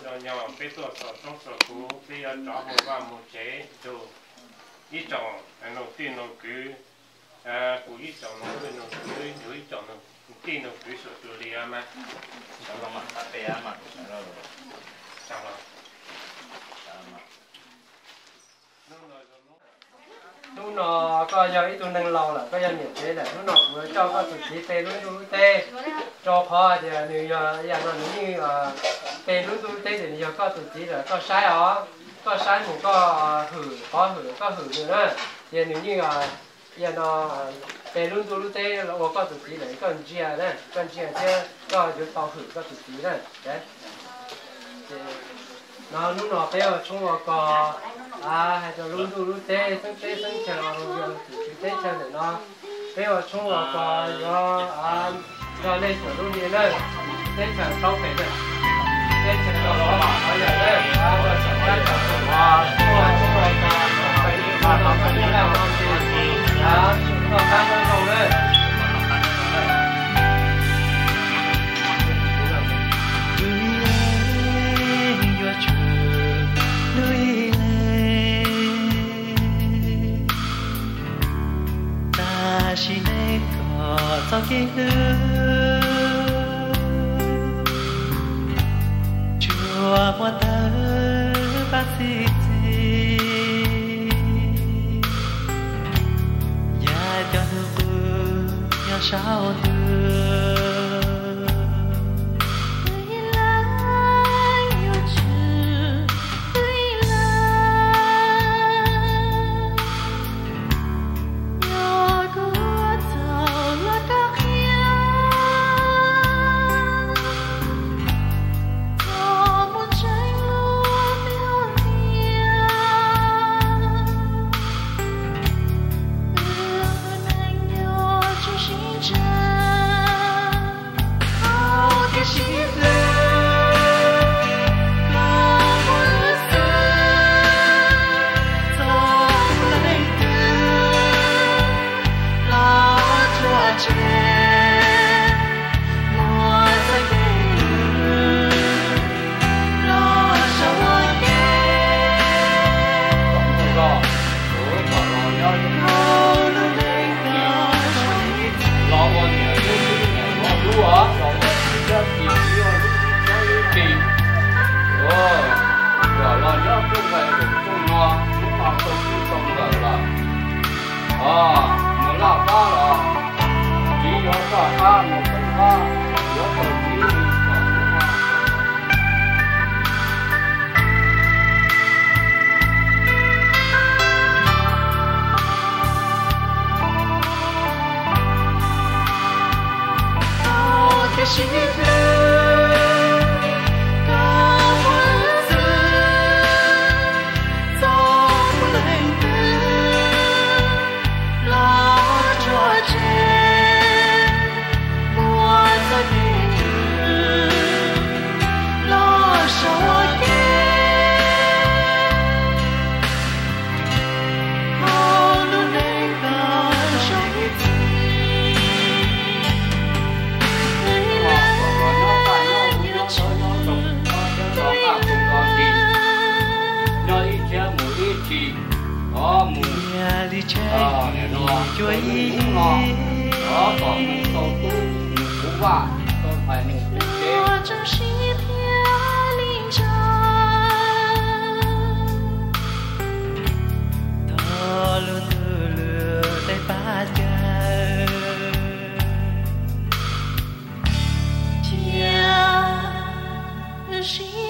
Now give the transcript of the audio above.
Nyob nyob peb tuaj txog roob txog kuv, peb yuav rov mus vaj mus tsev nrug ib tsoom nus tij nus kwv, kuv ib tsoom nus tij nus kwv, yus ib tsoom nus tij nus kwv suav tus li mas. Hnub no koj yog ib tug neeg laus lawm, koj yog niam tsev lawm, hnub no kuv coj koj tus txiv pe lub ntuj lub teb, rau qhov tias nws yog ib yam no nws yeej pe lub ntuj lub teb ces nws yog koj tus txiv lawm, koj saib os, koj saib mus koj hwm, qhov hwm koj hwm nws na, ces nws yeej ib yam no pe lub ntuj lub teb los ua koj tus txiv lawm, koj ntsia na, koj ntsia thiab koj yuav tau hwm koj tus txiv na. Ces no hnub no peb ua tshoob ua kos hais tias lub ntuj lub teb xeeb teb xeeb chaw los yog tus txiv teb chaw ntawm no, peb ua tshoob ua kos yuav nrog nej xyuas lub hli na, teb chaws plaub pem na, teb chaws los los qhov yam na, ua tsaug kab tsaug tus ua tshoob ua kos, peb ua tshoob ua kos, peb ua tshoob ua kos, ua qab nyob zoo na. Lub ib leeg yuav tsum lub ib leeg, tam sim neej kom txoj kev hlub tsuas muaj tawg pab txi txiv, yam cov hnub qub nyob saum ntuj. Twb ib leeg yuav tsum, twb ib leeg yog kuv txhaum los koj qhia. Txoj moo tseeb lub twb ho tias, wb neej nyob tsuas sib ntsib hauv kev sib hlub, koj muaj wb xwb, txoj moo leej twg los ruaj tseg, muaj txoj kev hlub los saum ua ke. Los ua niam xwb, niam los lub os, los ua txiv xwb, txiv los lub xwb, txiv. Kom los nyob rooj vag rooj no, hnub no tau txij tau nkawm lawm. Os, mus laj qab los txiv yuav toj qab, mus poob qab yuav tau txiv li kom hnub no. Kev sib hlub, koj muaj wb xwb, txoj moo leej twg los ruaj tseg, muaj txoj kev hlub los saum ua ke. Hauv lub neej koj zoo ib txhis, wb ib leeg yuav tsum, wb ib leeg nyob ib txhia mus ib txhis, thov mus li tseg, nim no cuag ib hnub no, thov kom mus tau tub mus puv vaj, tau ntxhais mus puv tsev. Tsoom sib thiab li ntsa, thov lub ntuj lub teb pab caw, cia wb sib